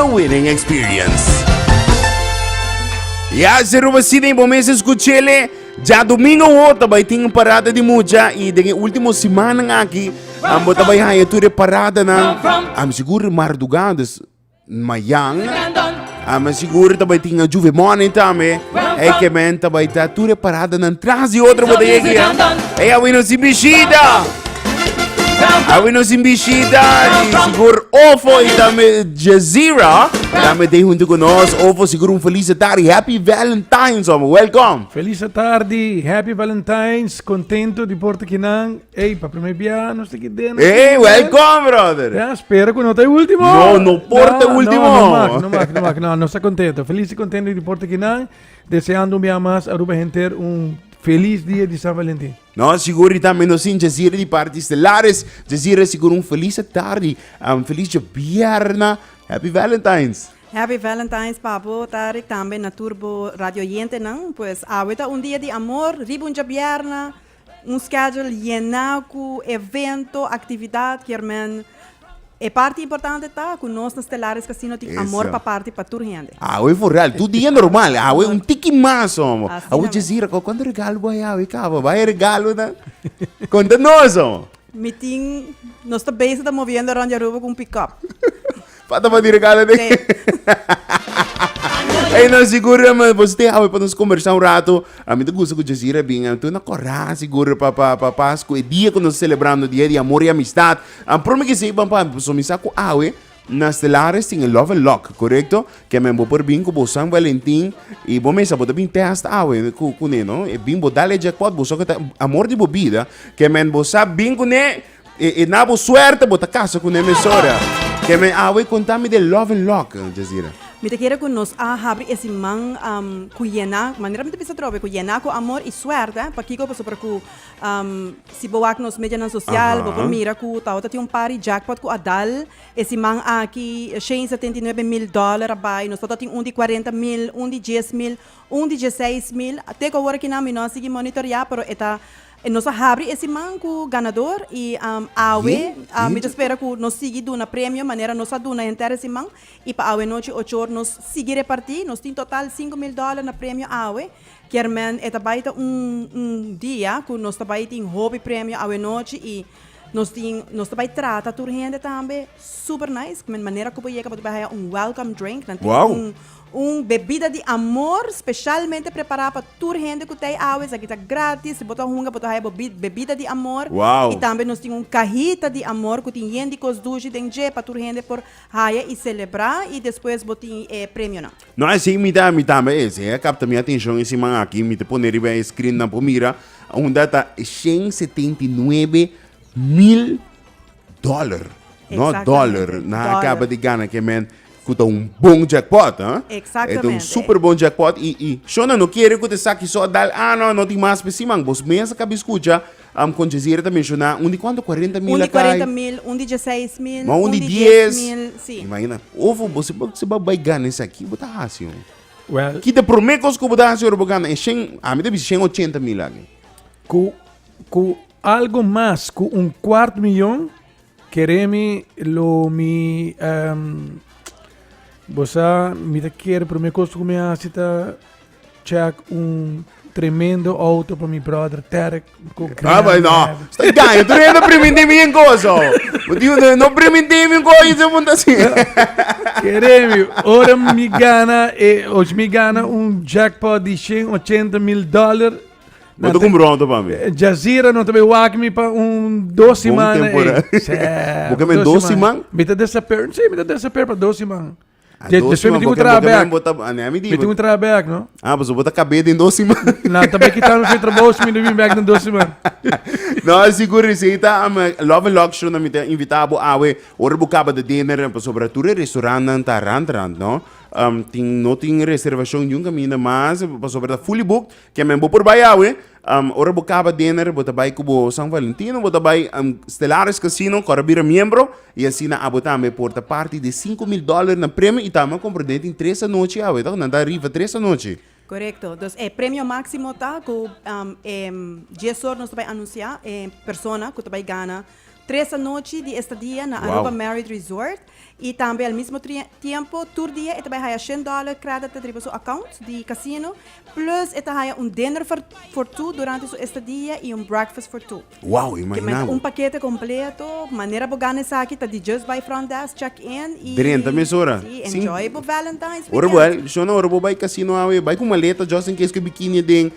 The winning experience. Ya, se Aruba City, bo mes escuchele. Djadomingo awor ta bai tin un parada di mucha y den e ultimo simannan aki ambo ta bai haya tur e paradanan. Am sigur mardugá, dus mayan. Am sigur ta bai tin a Juve Morning tambe. Ey ke men ta bai ta tur e paradanan tras di otro bo ta yega. Ey awe nos tin bishita. Awe nos tin bishita di sigur Ofo y tambe Jazira. Tambe te junto con nos. Ofo sigur un feliz tarde. Happy Valentine's, hombre. Welcome. Feliz tarde, Happy Valentine's, contento di por ta kinan. Ey, pa primer bia nos ta ki den. Hey, welcome, brother. Ja, spero ku no ta e último. No, no por ta e último. No, no mak, no mak, no mak. No, nos ta contento. Feliz y contento di por ta kinan. Deseando un bia mas Aruba henter un feliz dia di San Valentin. No, sigur y tambe nos tin Jazira di parti Stellaris. Jazira, sigur un feliz tarde, un feliz djabierna. Happy Valentine's. Happy Valentine's pa bo, Tarik, tambe na tur bo radioyentenan. Pues awe ta un dia di amor, riba un djabierna, un schedule yena cu evento, actividad, kier men E parti importante ta cu nos na Stellaris Casino tin amor pa parti pa tur hende. Awe vooral, tur dia normal, awe un tiki mas homo. Awe Jazira, cuanto regalo bo haya awe caba? Bo haya regalo nan? Conta nos homo. Mi tin, nos ta bezig ta moviendo rond di Aruba cu un pick-up. Falta pa di regalo den. Sí. Ey, no, sigur, ma bo stay awe pa nos conversa un rato. A mi ta gusta cu Jazira bin, tur na cora sigur pa, pa, pa Pascu, e dia cu nos ta celebrando, dia di amor y amistad. A prome ke sei ban pa mi, pasobra mi sa ku awe na Stellaris tin e Love and Luck, korekto? Ke men bo por bin ku bo San Valentin i bo mesa bo ta bin test awe ku kuné, no? E bin bo dal e jackpot, bo sa ku ta amor di bo bida, ke men bo sa bin kuné, e e na bo suerte bo ta kasa kuné mesora. Ke men awe konta mi de Love and Luck, Jazira. Mi ta kere ku nos a habri e siman ku yena, manera mi ta bisa atrobe, ku yena ku amor i suerte, pakiko? Pasobra ku Si bo wak nos medianan sosial, bo por mira ku tabata tin un par di jackpot ku a dal e siman aki, 179 mil dòler a bai. Nos tabata tin un di 40 mil, un di 10 mil, un di 16 mil. Te ku awor akinan mi no a sigui monitoreá, pero e ta, nos a habri e siman ku ganador i awe mi ta spera ku nos sigui duna premio manera nos a duna henter e siman i pa awe nochi ocho or nos sigui repartí. Nos tin total 5 mil dòler na premio awe. Kier men e ta bai ta un un dia ku nos ta bai tin hopi premio awenochi i nos tin nos ta bai trata tur hende tambe super nice men manera ku bo yega bo ta bai haya un welcome drink nan tin Wow. un un bebida di amor specialmente prepara pa tur hende ku ta ei awe esaki ta gratis si bo ta hunga bo ta haya bo bebida di amor Wow. i tambe nos tin un kahita di amor ku tin yen di kos dushi den dje pa tur hende por haya i celebra i despues bo tin e premionan. No así mi ta mi tambe ese a capta mi atencion e siman aki mi ta pone riba e screen nan por mira unda ta 179 mil dollar no dollar nan a caba di gana ke men ku ta un bon jackpot ha e ta un super bon jackpot i i shona no kere ku ta esaki so a dal ah no no tin mas pe siman bos mes a caba scucha Am con Jezira ta menciona un di cuanto? 40 mil Un di a cay. 40 mil, un di 16 mil, Ma un un di di 10. 10 mil, sí. Imagina, of bo si bo si bo bay gana esaki, bo ta haci un. Well, Ki ta prome cos cu bo ta haci ora bo gana e shen, ami ta bisa shen ochenta mil aki. Cu cu algo mas cu un cuart miyon, kere mi lo mi um, bo sa mi ta kere prome cos cu mi haci ta Check un tremendo auto pa mi brother Tarek. Ah, maar no. Sta ganho. Tu renda primintimi mi cosa. No, no primintimi mi cosa e punta assim. Queremi, ora mi gana, eh, hoje mi gana un jackpot di 180 mil dólar. Bo ta kumpra un auto pa mi. Eh, Jazeera no ta be wak mi pa un dos siman. temporada. Eh. Bo ke men dos siman? Mi ta disappear, sí, mi ta disappear pa dos siman. Ah, De- dos después siman, mi tin porque- un traha porque bek. men bota- ah, nee, mi di, Mi tin un traha bek, no? Ah, pues bo ta kabé den dos siman. Na, tambe kitando mi trabou si mi no bin bek den dos siman. No, sigur Risita, am Love and Luxury na mi ta invita bo awe ora bo kaba de dinner, pasobra tur e restaurantnan ta rand rand, no? Um, tin, no tin reservacion niun kaminda mas, pasobra ta fully booked. Ke men bo por bai awe, um, ora bo kaba dinner, bo ta bai ku bo San Valentino, bo ta bai um, Stellaris Casino, kora bira miembro, i asina abo tambe por ta parti di 5000 dollar na premio, i tambe a komprendé tin tres anochi awe, toch? Nan ta rifa tres anochi. Korekto. Dus e premio máksimo ta ku um, e dies or nos ta bai anunsiá e persona ku ta bai gana. Tres anochi di estadia na Aruba Marriott Resort y tambe al mismo tiempo tur dia e ta bay haya shen dollar credit riba su account di casino plus e ta haya un dinner for two durante su estadia y un breakfast for two. Wow, imagina bo. Un pakete completo, manera bo gana esaki ta di just bay front desk, check in y Drenta mesora. Sí, enjoy bo Valentine's Ora bo, weekend. shona ora bo bay casino awe, bay cu maleta just in case cu bikini aden.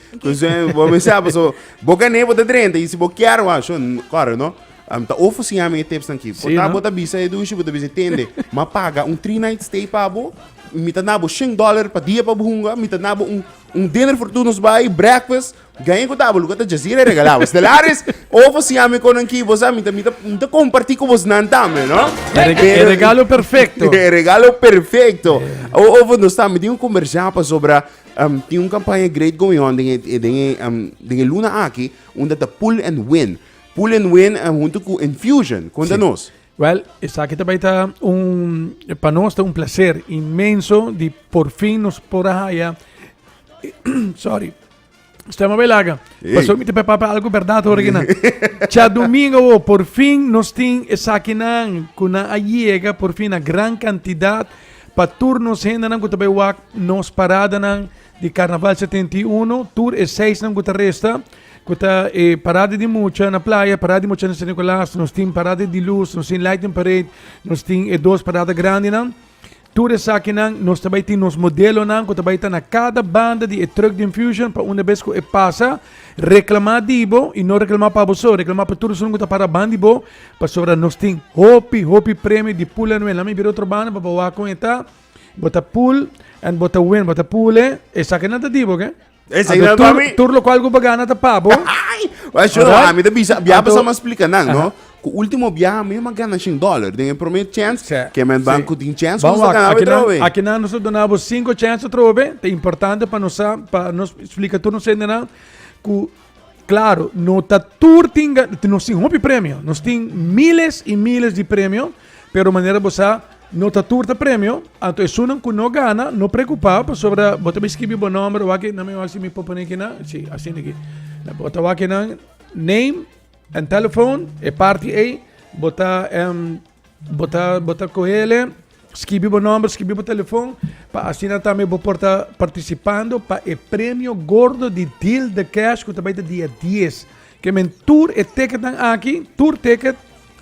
Bo mester paso Bo gané bo ta drenta y si bo kier wa shon kore no. Um, ta ofo siña mi e tips nan ki. Por ta bo ta bisa e dushi, bo ta bisa tende. Ma paga un 3 night stay pa bo. Mi ta na bo 100 dollar pa dia pa bo hunga. Mi ta na bo un, un dinner for two nos bai, breakfast. Gaña ku ta bo, luka ta Jazeera regala bo. Stellaris, ofo siña mi konan ki. Bo sa, mi ta, mi ta, mi ta comparti ku bos nan tambe, no? E Pero- regalo perfecto. E regalo perfecto. O, ofo nos tambe tin un conversa pasobra Um, tin un campaña great going on den e, den e, um, den e luna aki, unda ta Pull and Win. Pull and Win um, hunto cu Infusion. Conta Sí. nos. Wel, esaki ta bai ta un, pa nos ta un placer inmenso di por fin nos por a haya, sorry, Stem a laga. Hey. Paso mi te papá algo verdad hoor na. Cha domingo wo, por fin nos tin esakinan ku nan a yega por fin na gran cantidad pa tur nos hendenan ku ta bai wak nos paradanan di Carnaval 71, tur e seisnan ku ta resta, ku ta e parada di mucha na playa, parada di mucha na San Nicolas, nos tin parada di luz, nos tin lighting parade, nos tin e dos parada grandinan. Tur esakinan nos ta bai tin nos modelonan ku ta bai ta na kada banda di e truck di Infusion pa una bes ku e pasa reklamá di bo i no reklamá pa bo so, reklamá pa tur esun ku ta para banda di bo pasobra nos tin hopi hopi premio di pull and win. Lami bira otro banda pa bo wak kon e ta. Bo ta pull and bo ta win, bo ta pull e esakinan ta di bo ke. Esei Anto na tur, pa mi. tur lokual ku bo gana ta pa bo. Ai! Wa sure, Alright. ami ta bisa, bia Anto- pasa mas splika nan, no? Ku último bia mi ma gana 100 dollar. Den e prome chance, Sí, ke men sí. banco tin chance, Ban ku nos ta wak, gana aki nan, atrobe. aki nan nos ta duna bo cinco chance atrobe. Ta importante pa nos sa, pa nos splika tur nos hendenan ku claro, no ta tur tin ga, nos tin hopi premio. Nos tin miles y miles di premio. Pero manera bo sa, no ta tur ta premio, anto esunnan ku no gana, no preokupá, pasobra bo ta bin skibi bo nòmber, wak nan mi wak si mi por pone kinan, si, asina aki. Bo ta wak kinan name and telephone, e parti ei, bo ta, bo ta, bo ta kohele, skibi bo nòmber, skibi bo telefon, pa asina tambe bo por ta partisipando pa e premio gordo di Deal the Cash ku ta bai ta dia dies. Ke men tur e ticketnan aki, tur ticket,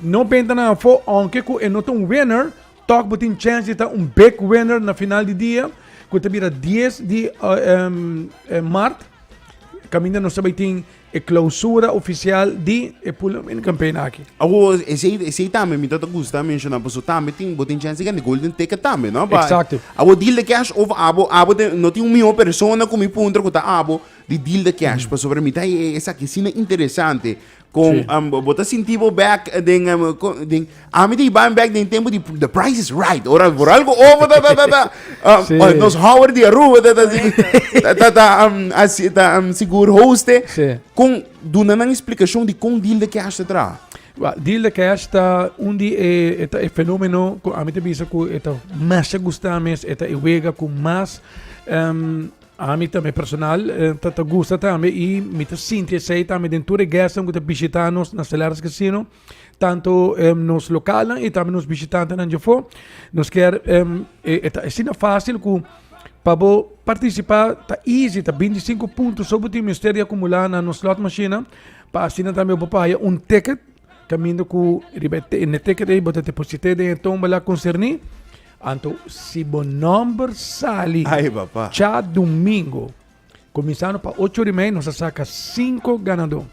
No benta nan afó, aunke ku e no ta un winner, tòg bo tin chèns di ta un big winner na final di dia, ku ta bira dies di mart, kaminda nos ta bai tin e klousura ofisial di e Pull and Win campaign aki. Awo, esei, esei tambe mi ta ta gusta menshoná, pasobra tambe tin, bo tin chèns di gana golden ticket tambe, no? Pa, Eksakto. Abo deal de cash of abo, abo te, no tin un mihó persona ku mi puntra ku ta abo di deal de cash, pasobra mi ta esaki asina interesante. Con um, bo ta sinti bo back den, um, con, den ami ta iban back den tempo di The Price is Right. Ora por algo over ta ta ta ta. Um, Sí. oh, nos Howard di Aruba ta ta si- ta ta ta um, asi ta um, sigur hoste. Sí. Con duna nan explicacion di con deal de cash ta traha. Wel, deal de cash ta un di e, e ta e fenomeno ku ami ta bisa ku e ta masha gusta mes, e ta e wega ku mas um, Ami tambe personal ta ta gusta tambe y mi ta sinti esey tambe den tur e guestnan cu ta bishita nos na Stellaris Casino, tanto nos localnan y tambe nos bishitantenan djafo. Nos kier e ta asina facil cu pa bo participa ta easy, ta 25 punto so bo tin mester di acumula na nos slot machine pa asina tambe bo por haya un ticket caminda cu riba e ticket ey bo ta deposite den e tombola concerni. Anto si bo nomber sali Ai, papá. djadumingo, kuminsando pa ocho ora i mei, nos a saka sinku ganadó.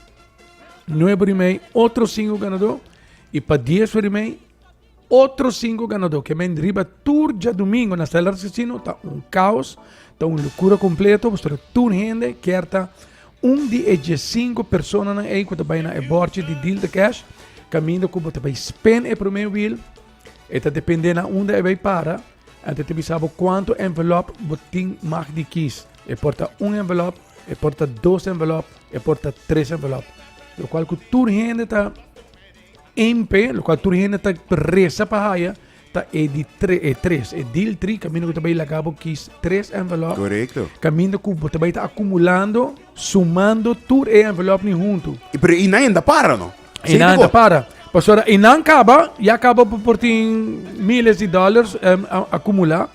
Nuebe ora i mei, otro sinku ganadó. I pa dies ora i mei, otro sinku ganadó. Ke men riba tur djadumingo na Stella Arts Casino ta un kaos, ta un lokura kompleto, pasobra tur hende kier ta un di e diesinku personanan ei ku ta bai na e bòrchi di Deal the Cash, kaminda ku bo ta bai spin e promé wiel. E ta depende na unda e bay para, anto e ta bisa bo cuanto envelop bo tin mag di kies. E por ta un envelop, e por ta dos envelop, e por ta tres envelop. Locual cu tur hende ta empe, locual tur hende ta reza pa haya, ta e di tre, e tres, e deal tri, caminda cu ta bay laga bo kies tres envelop. Correcto. Caminda cu bo ta bay ta acumulando, sumando tur e envelopnan hunto. Pero y nan ta para no? Y nan ta para. Pasobra e nan kaba, ya kaba bo por tin miles di dollars akumulá.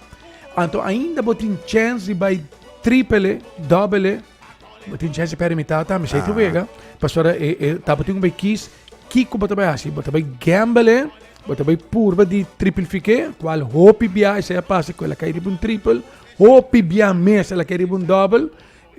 Anto ainda bo tin chèns di bai tripele, dòbele. Bo tin chèns di pèrdè mitad tambe, esei ta wega. Pasobra e e tabatin un bai kis kiko bo ta bai hasi. Bo ta bai gèmbele, bo ta bai purba di triplifiké, kual hopi bia esei a pasa ku el a kai riba un tripel, hopi bia mes el a kai riba un dòbel.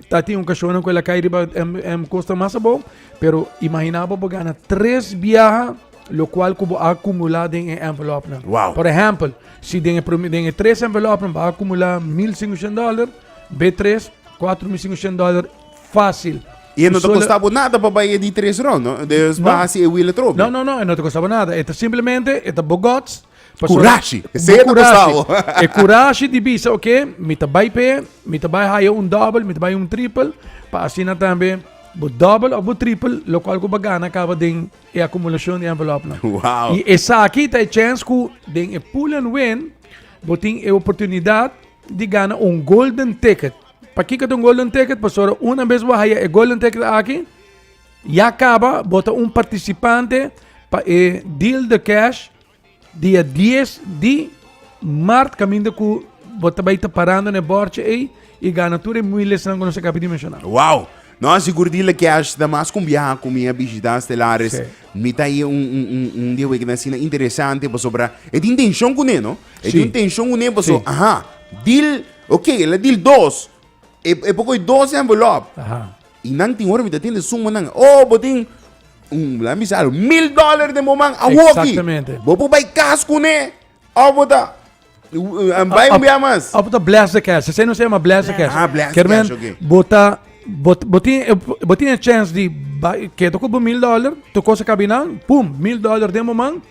Ta tin ocasionnan cu el a cay riba em costa mas abou, pero imagina bo bo gana tres biaha locual cu bo a acumula den e envelopnan. Wow. Por ehempel, si den e prome, den e tres envelopnan bo a acumula mil cincushent dollar, B tres, cuatro mil cincushent dollar facil. Y e no ta Solo- costa bo nada pa bay e di tres round, no? Dus No. pa haci e wheel atrobe. No, no, no, e no ta costa bo nada. E ta simplemente, e ta bo guts. Pasobra- Kurashi. Esei ta Kurashi. gustavo. E kurashi di bisa, oké, mi ta bai p'e, mi ta bai haya un dòbel, mi ta bai un tripel, pa asina tambe bo dòbel òf bo tripel, lokual ku bo gana kaba den e akumulashon di envelòpnan. Wow. I esaki ta e chèns ku den e pull and win bo tin e oportunidat di gana un golden ticket. Pakiko ta un golden ticket? Pasobra una bes bo haya e golden ticket aki, ya kaba bo ta un partisipante pa e deal de cash Dia dies di mart kaminda ku bo ta bai ta parando na e bòrchi ei i gana tur e muilesnan ku nos a kaba di menshoná. Wow! No, sigur di Lekesh ta mas ku un biaha ku mi a bishitá Stellaris. Sí. Mi ta haña un, un, un, un dia weken asina interesante pasobra e tin tenshon kuné, no? E Sí. tin tenshon kuné paso, Sí. aha, deal, ok, el a deal dos. E, e por kohe dos envelop. Aha. I nan tin ora mi ta tende sumanan, oh, bo tin un, laat mi sa, $1000 den bo man awoki. Exactamente. Bo por bai kas kuné, of bo ta bai un bia mas. Of bo ta bless the cash. Esei nos ta yama bless the cash. Ah, bless the Kermen, cash, ok. Bo ta, bo, bo tin, bo tin e chance di bai, keda ku bo $1000, tur kos a kabinan, pum, $1000 den bo man.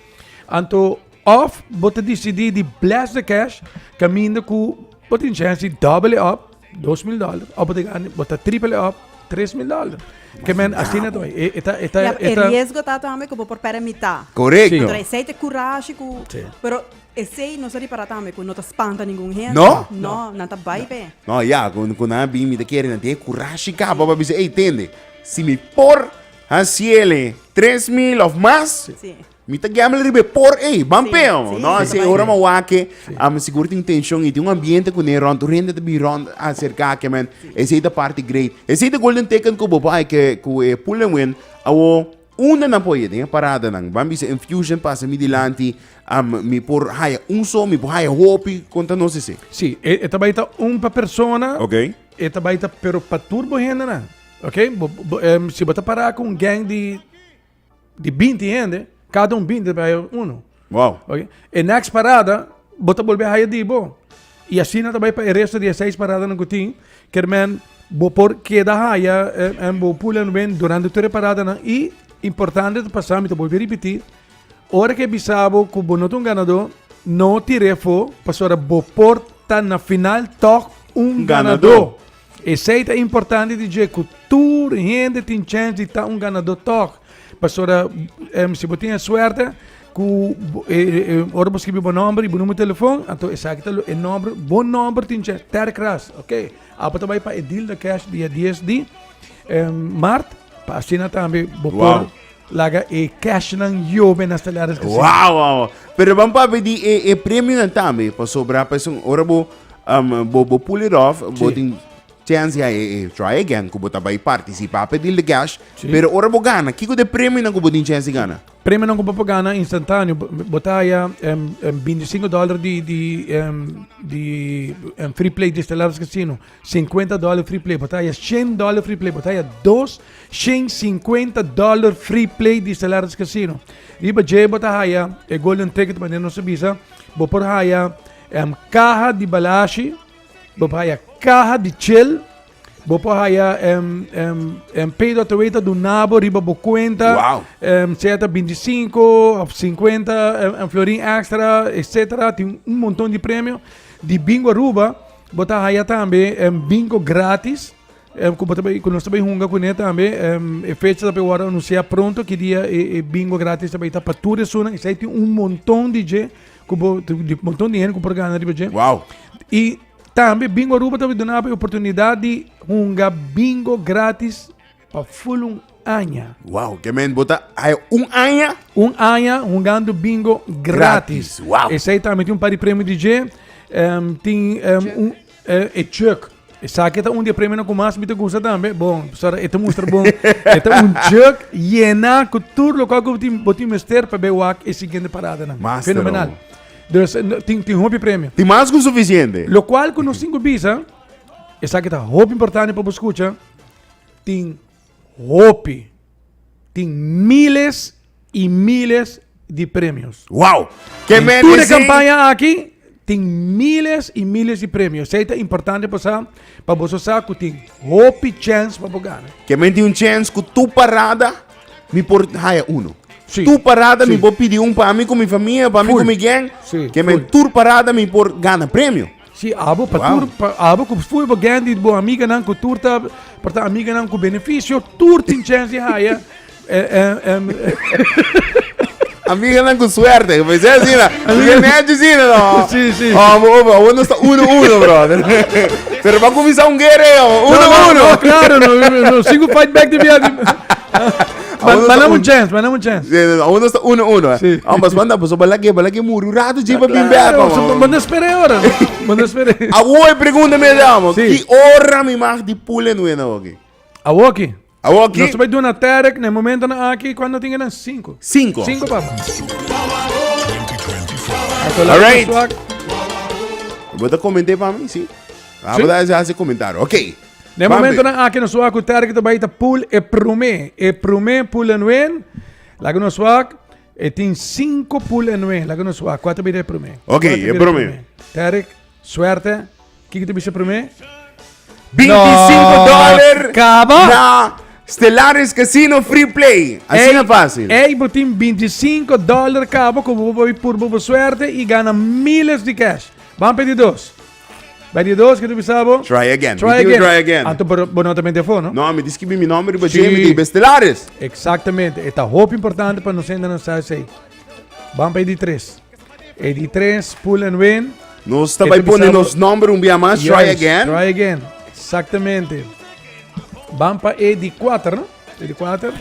Anto, of bo ta disidí di bless the cash, kaminda ku bo tin chance di double up, $2000, of bo ta gana, bo ta triple up, $3000. Ke men asina ta bai. E, e ta, e ta, Ja, e e ta. riesgo ta tambe ku bo por pèrdè mitá. Korekto. Anto esei ta e kurashi ku, Sí. pero esei nos a ripará tambe ku no ta spanta ningun hende. No? No, nan ta bai p'e. No, ya, ku, ku nan a bin mi ta kere nan tin e kurashi kaba pa bisa, ey, tende, si mi por hasiele 3000 of mas, Sí. Mi ta gamble riba e por ey, ban Sí, peo. sí, No, sí, así sí. ora ma wak, am sigur tin tension y tin un ambiente ku ne rond, tur hende ta bin rond acerca ke men. Esey ta parti great. Esey ta golden ticket ku bo bai ke ku e pull and win. Awo unda nan por den e paradanan. Ban bisa Infusion pasa mi dilanti, am mi por haya un so, mi por haya hopi, konta nos esey. Sí, e, e ta bai ta un pa persona. Ok. E ta bai ta, pero pa tur bo hendenan. Ok, bo, bo, em, si bo ta para ku un gang di Di 20 hende, cada un 20 ta haya uno. Wow. Okay? E next parada, bo ta bolbe haya di bo. Y asina ta bai pa e resto di e seis paradanan ku tin. Kermen, bo por keda haya eh, en bo pull and win durante tur e paradanan. Y importante ta pasa, mi ta bolbe ripiti, ora ke bisa bo ku bo no ta un ganadó, no tir'é afó, pasobra bo por ta na final tòg un Ganadó. ganadó. Esei ta importante di dje ku tur hende tin chèns di ta un ganadó tòg. Pasobra si bo tin e suerte ku ora bo skibi bo nòmber i bo numero di telefòn, anto esaki ta e nòmber, bo nòmber tin chèns. Terry Kras, oke. Abo ta bai pa e deal de cash dia dies di mart, pa asina tambe bo por laga e cashnan yobe na Stellaris Casino. Wow, wow. Pero ban papia di e e premionan tambe, pasobra pasobra ora bo um, bo bo pull it off, bo Sí. tin chance ya e, e try again ku bo ta bai participa pa deal de cash. Sí. Pero ora bo gana, kiko de premionan ku bo tin chance di gana? Premionan ku bo por gana instantáneo, bo bo ta haya em, em, 25 dòler di di em, di em, free play di Stellaris Casino. 50 dollar free play, bo ta haya 100 dollar free play, bo ta haya 250 dollar free play di Stellaris Casino. Riba dje bo ta haya e golden ticket, manera nos a bisa, bo por haya um, kaha di balashi, bo por haya kaha di chill, bo por haya um, um, um, pay dot away ta duna bo riba bo cuenta, Wow. um, sea ta 25 of 50 um, um, florin extra, etc. Tin un monton di premio. Di Bingo Aruba, Bo ta haya tambe bingo gratis ku bo ta bai ku nos ta bai hunga kuné tambe. E fecha ta bai wòrdu anunsiá pronto ki dia e bingo gratis ta bai ta pa tur esunnan. Esei tin un monton di dje ku bo di monton di hende ku por gana riba dje. Wow. I tambe Bingo Aruba ta bai duna bo e oportunidat di hunga bingo gratis pa ful un. aña. Wow, ke men bo ta haya un aña? Un aña hungando bingo gratis. Gratis, wow. Esei tambe tin un par di premio di dje. Tin un e chuk. Esaki ta un di e premionan ku mas mi ta gusta tambe. Bon, sora e ta mustra bon. E ta un chuk yena ku tur lokual ku bo tin mester pa bai wak e siguiente paradanan. Master, Fenomenal. oh. Dus tin hopi premio. Tin mas ku sufisiente. Lokual ku nos tin ku bisa, esaki ta hopi importante pa bo skucha, tin hopi, tin miles y miles di premios. Wow! Ke En men tur e esei- campaña aki tin miles y miles di premios. Esei ta importante pa sa, pa boso sa ku tin hopi chance pa bo gana. Ke men tin un chance ku tu parada mi por haya uno. Sí. Tu parada mi Sí. por pidi un pa mi ku mi famia, pa mi Full. ku mi gang. Sí, Ke men full. tur parada mi por gana premio. Si abo pa Wow. tur pa abo ku full bo gang di bo amiganan ku tur ta por ta amiganan ku beneficio tur tin chance di haya eh, eh, em, Amiganan ku suerte, pues é así, na. Amiga net así, no. Sí, sí. Oh, bo, bo, bo, no está uno uno, brother. Pero va a comenzar un guerreo, uno No, no, uno. no, claro, no, no, no, sigo fight back di biaha. Aún no Mandame un un- chance, mandame un chance. Sí, no, aún no está uno uno. eh. Sí. Ambas banda, pues bala que bala que muri un rato, chipa pim Claro, bepa. so, manda espera ahora. Manda espera. Awoy pregunta me llamo. Sí. Ki ora mi mag di pule nuena oki? Awoki. Awoki. Nos bai duna Tarek na momento na aki cuando tinga nan cinco. Cinco. Cinco papa. All right. Bo ta comenté pa mi, sí. Ah, Sí. bo ta hace comentario. Ok. Na Bambi. momento nan aki nos wak ku Tarek ta bai ta pool e prome. E prome pool en win. Laga nos wak. E tin cinco pool en win. Laga nos wak. Kua ta bira e prome? Ok, Kua ta e bira prome. Tarek, suerte. Kiko ta bisa prome? 25 dollar Caba. na Stellaris Casino Free Play. Asina Ey, fácil. Ey, bo tin 25 dollar cabo ku bo bai purba bo suerte y gana miles di cash. Ban pedi dos. Bai di dos, ke tu bisa bo? Try again. Try Mi tin again. try again. Anto bo, bo no ta mente afó, no? No, mi di skibi mi nomber riba Sí. dje, mi di Stellaris. Exactamente. E ta hopi importante pa nos hende nan sa esei. Ban pa e di tres. E di tres, pull and win. Nos ta E bai ta pone bisa bo- nos nomber un bia mas, try Yes, again. Try again. Exactamente. Ban pa e di cuater, no? E di cuater.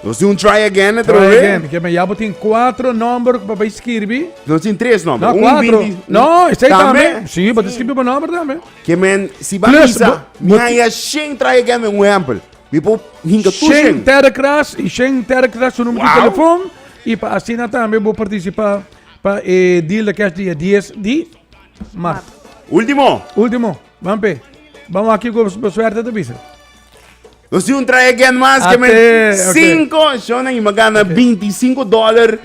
Nos tin un try again Try atrobe. again. Ke men ya bo tin cuatro nomber pa bai skirbi. Nos tin tres nomber. No, Un cuatro. binti- No, esei Tambe? tambe. Sí, bo ta skirbi bo nomber tambe. Ke men, si ba Plus, bisa, bo- mi haya shen try again met un ehempel. Mi por hinka tur Shen shen. Terrekras y Shen Terrekras su numero di Wow. telefon. Y pa asina tambe bo participa pa e deal de cash dia 10 di maart. Ultimo. Ultimo. Ban pe. Vamos aki ku bo suerte ta bisa. Nos tin un try again mas que men Ate, ok. 5 shona y magana 25 dollar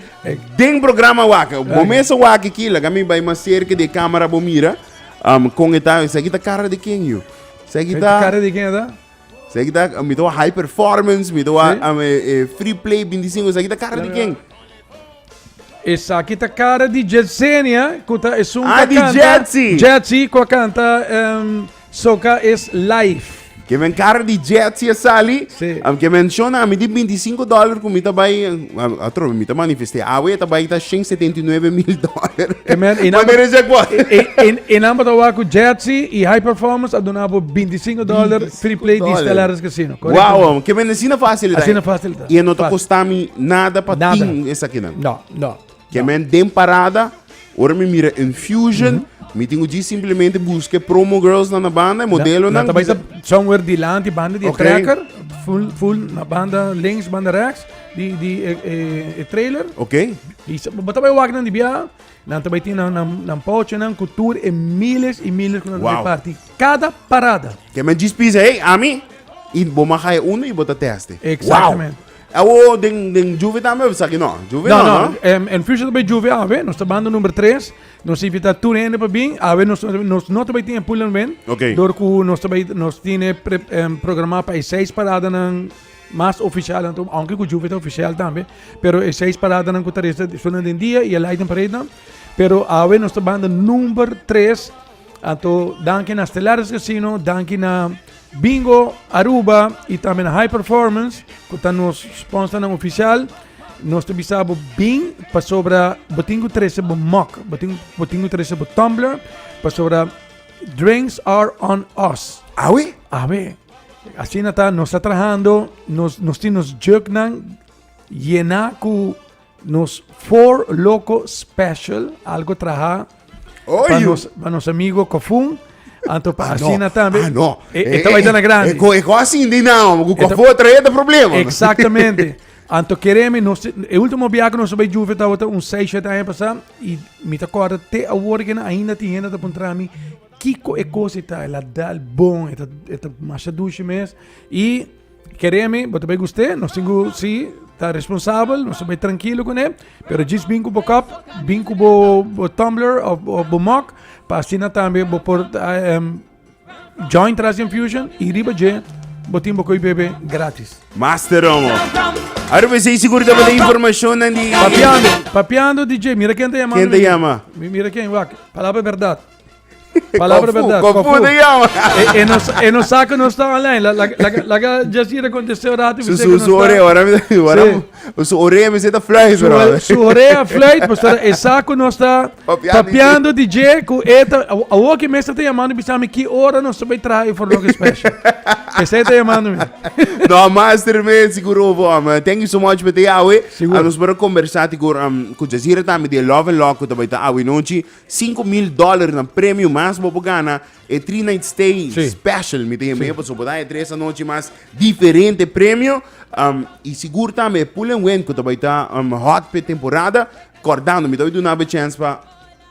den programa waka. Bo mesa waka aqui, laga mi bai mas cerca de cámara bo mira. Um, con eta, esaki ta cara de ken yo? Esaki ta Cara de ken ta? Esaki ta mi ta high performance, mi ta Sí. um, eh, eh, free play 25, esaki ta cara de ken? Esaki ta cara di Jetsenia, ku ta esun Ah, ku di kanta. Jetsi. Jetsi ku a kanta um, Soca is Life. Ke men cara di Jetsi a sali. Sí. Am ke menciona a mi di 25 dollar ku mi ta bai atrobe mi ta manifeste. Awe ta bai ta 179 mil dollar. Ke men e Wanneer is jackpot? E e e nan bata wak ku Jetsi i High Performance a duna bo 25 dollar free play di dollar. Stellaris Casino. Correcto. Wow, ke men asina fácil ta. Asina fácil ta. I e no ta Fácil. kosta mi nada pa Nada. tin esakinan. No, no. Ke men den parada, ora mi mira Infusion, mi tin ku djis simplemente buska e promo girls nan na banda, e modelonan. Nan ta bai ta somewhere dilanti banda di e Ok. tracker, full, full na banda links, banda rechts di, di e, e, e trailer. Ok. I sa- bo ta bai wak nan di bia, nan ta bai tin nan, nan, nan pouchonan ku tur e miles i miles ku nan ta bai Wow. parti kada parada. Ke men djis pisa, hey, ami, i bo mag haya uno i bo ta teste. Exactamente. Wow. Awo den den Juve tambe of esaki no? Juve No, no, no. no? Em, en future ta bay Juve awe. Nos ta banda number 3. Nos invita tur hende pa bin. Awe nos, nos no ta bay tin e pool and win. Ok. Door ku nos ta bay, nos tin e pre, em, programá pa e seis paradanan mas oficial anto, aunke ku Juve ta oficial tambe, pero e seis paradanan ku ta resta sunan den dia y e lighting parade nan. Pero awe nos ta banda number 3. Anto danki na Stellaris Casino, danki na Bingo Aruba y tambe na High Performance cu ta nos sponsornan oficial. Nos ta bisa bo bin pasobra bo tin cu trece bo mug, bo tin, bo tin cu trece bo tumbler pasobra drinks are on us. Awe? Awe. Asina ta, nos ta trahando, nos, nos tin nos jugnan llená ku nos Four Loko Special, algo traha pa nos, pa nos amigo Kofun. Anto pa Ah, no. asina tambe. Ah, no. E, e ta bai na grande. E, e, e, assim di nou, ku E ta- Kofun trae problema. Exactamente. Anto keremi, nos, e último biaha ku nos a bai Juve tabata un 6, 7 aña pasá i mi ta kòrda te awor ku ainda tin hende ta puntra mi kiko e kos ei ta. El a dal bon, e ta, e ta masha dushi mes. I keremi, bo ta bai gust'é, nos tin ku si ta responsabel, nos ta bai trankilo kuné, pero djis bin ku bo kòp, bin ku bo bo tumbler òf bo mòg, pa asina tambe bo por Join tras Infusion y riba dje bo tin bo koe bebe gratis. Master Romo. Ahora pues ahí seguro tabata información di Papiando, papiando DJ, mira quién te llama. ¿Quién te llama? Mira quién, wak. Palabra verdad. Palabra Kofu, verdad. Kofu te llama. E, e nos, e nos saca no está online. La, la, la, la, la Jazira contestó un rato. Su su su orea, ahora mi ahora Sí. su orea me zeta fluit, Su, bro. su orea fluit, pastor, e saco no está Papiando papiando DJ ku eta awo que me está llamando bisami ki ora nos ta bay traha e For Loco Special. Ese ta llamando mi. No, master man, siguro bo. Thank you so much pa te awe. Sigur. A nos por conversa tigur ku Jazira tambe di Love and Lock ku ta bay ta awe nochi. 5 mil dollar na premio mas bo por gana. E 3 night stay special. Mi te yeme paso bo da e tres anochi mas diferente premio. Y sigur tambe Pull and Win ku ta bay ta hot pe temporada. Kordando, mi ta bay duna bo chance pa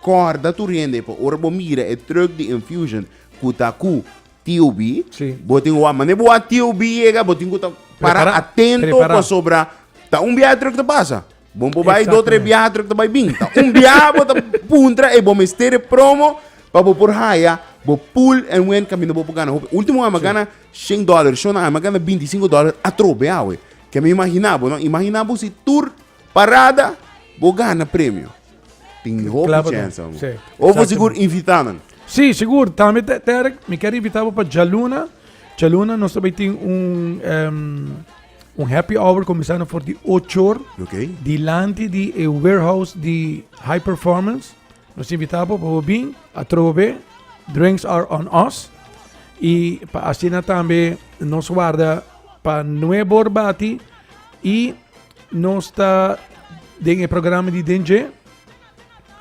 korda tur hende pa ora bo mira e truck di Infusion ku ta ku TOB, bo tin ku wak, mane bo wak TOB yega, bo tin ku ta para Prepara, atento prepara. pasobra ta un biaha e truck ta pasa. Bo por bai dos, tres biaha truck ta bai bin. Ta un biaha bo ta puntra e bo mester e promo pa bo por haya bo pull and win kaminda bo por gana hopi. Ultimo a gana $100, shona a gana $25 atrobe awe. Ke mi imagina bo, no? Imagina bo si tur parada bo gana premio. Tin hopi Klaar, chance, amo. Of sigur invita nan. Sí, sigur. Tambe, Terek, mi kier invita bo pa djaluna. Djaluna nos ta bay tin un happy hour comenzando for di 8 or. Dilanti di e warehouse di High Performance. Nos invita bo pa bo bin atrobe. Drinks are on us. Y pa asina tambe nos warda pa nuebe or bati y nos ta den e programa di Dengue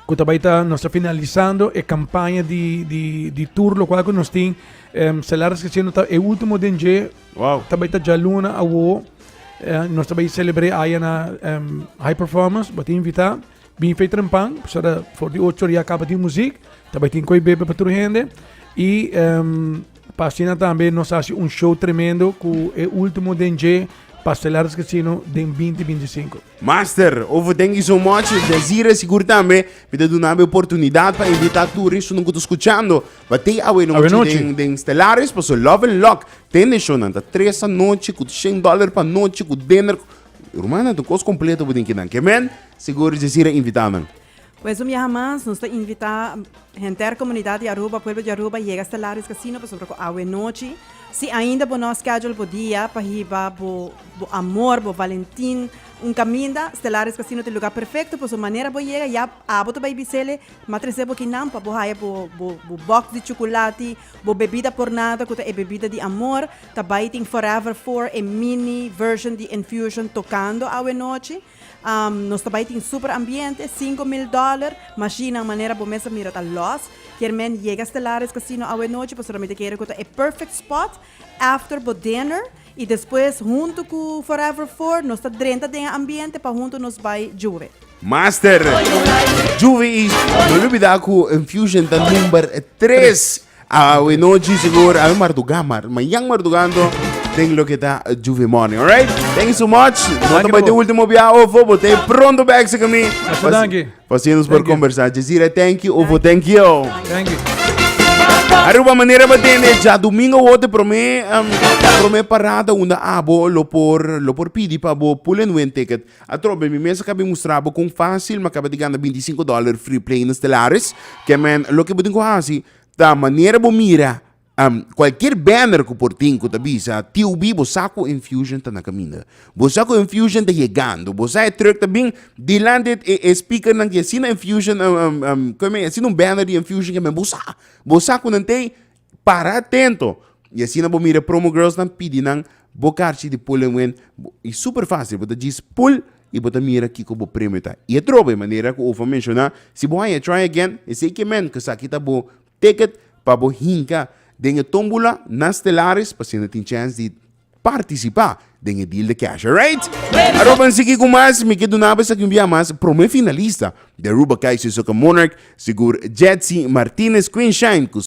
ku ta bai ta nos ta finalisando e campaña di tour locual ku nos tin Stellaris Casino ta e ultimo Dengue ta bai ta djaluna awo nos ta bai celebre aya na High Performance bo ta invita bin fe trempan pasobra for di ocho or ya caba tin muziek ta bai tin koe bebe pa tur hende y pa asina tambe nos haci un show tremendo ku e ultimo Dengue pa Stellaris Casino den 2025. Master, over thank you so much. Jazira sigur tambe mi ta duna bo oportunidad pa invita tur esunnan ku ta skuchando pa tei awe Awe nochi nochi. den Stellaris paso Love and Luck tende shownan ta tres anochi ku $100 pa nochi ku dinner. Rumannan ta un kos kompleto bo tin kinan. Ke men sigur Jazira invita nan. Pues un biaha mas nos ta invita henter comunidad di Aruba, pueblo di Aruba yega Stellaris Casino pasobra cu awe nochi si ainda bo no a schedule bo dia pa hiba bo bo amor, bo Valentin un caminda, Stellaris Casino ta e lugar perfecto pasobra manera bo yega ya abo ta bay bisele ma trece bo kinan pa bo haya bo bo bo box di chuculati, bo bebida por nada cu ta e bebida di amor, ta bay tin Forever 4 e mini version di Infusion tocando awe nochi. Nos ta bai tin super ambiente, 5000 dollar, mashinnan manera bo mes a mira ta los. Kier men yega Stellaris Casino awe nochi pasobra mi ta kere ku ta e perfect spot after bo dinner y despues hunto ku Forever 4 nos ta drenta den e ambiente pa hunto nos bai Juve. Master Juve y no lubida ku Infusion ta number 3. Awe nochi sigur, awe marduga, mar, mañan mardugando den lo que ta Juve Morning, alright? Thank you so much. No te de último bia ofo, bote pronto back sa kami. Danki. Pasienos por conversar. Jazira, thank you. Ofo, thank you. Thank you. Aruba manera batende, ja domingo wote prome, prome parada unda abo lo por pidi pa bo pull and win ticket. Atrobe mi mes a kaba di mustra bo kon fásil mi a kaba di gana $25 free play na Stellaris. Ke men loke bo tin ku hasi ta manera bo mira kualkier banner ku por tin ku ta bisa TOB bo sa ku Infusion ta na kaminda. Bo sa ku Infusion ta yegando. Bo sa e truck ta bin dilanti e speakernan ki asina Infusion asina un banner di Infusion ke men bo sa. Bo sa ku nan tei para atento. I asina bo mira promo girls nan pidi nan bo karchi di pull and win. I super fácil, bo ta djis pull i bo ta mira kiko bo premio ta. I atrobe, manera ku Ofa menshoná, si bo haña try again, esei ke men ku esaki ta bo ticket pa bo hinka den e tómbola na Stellaris pa asina tin chèns di partisipá den e deal di cash. Alright? Aroba sigui ku mas, mi ke duna bo esaki un bia mas promé finalista di Aruba Kaiser Soca Monarch, sigur Jetsi Martinez Queen Shine ku.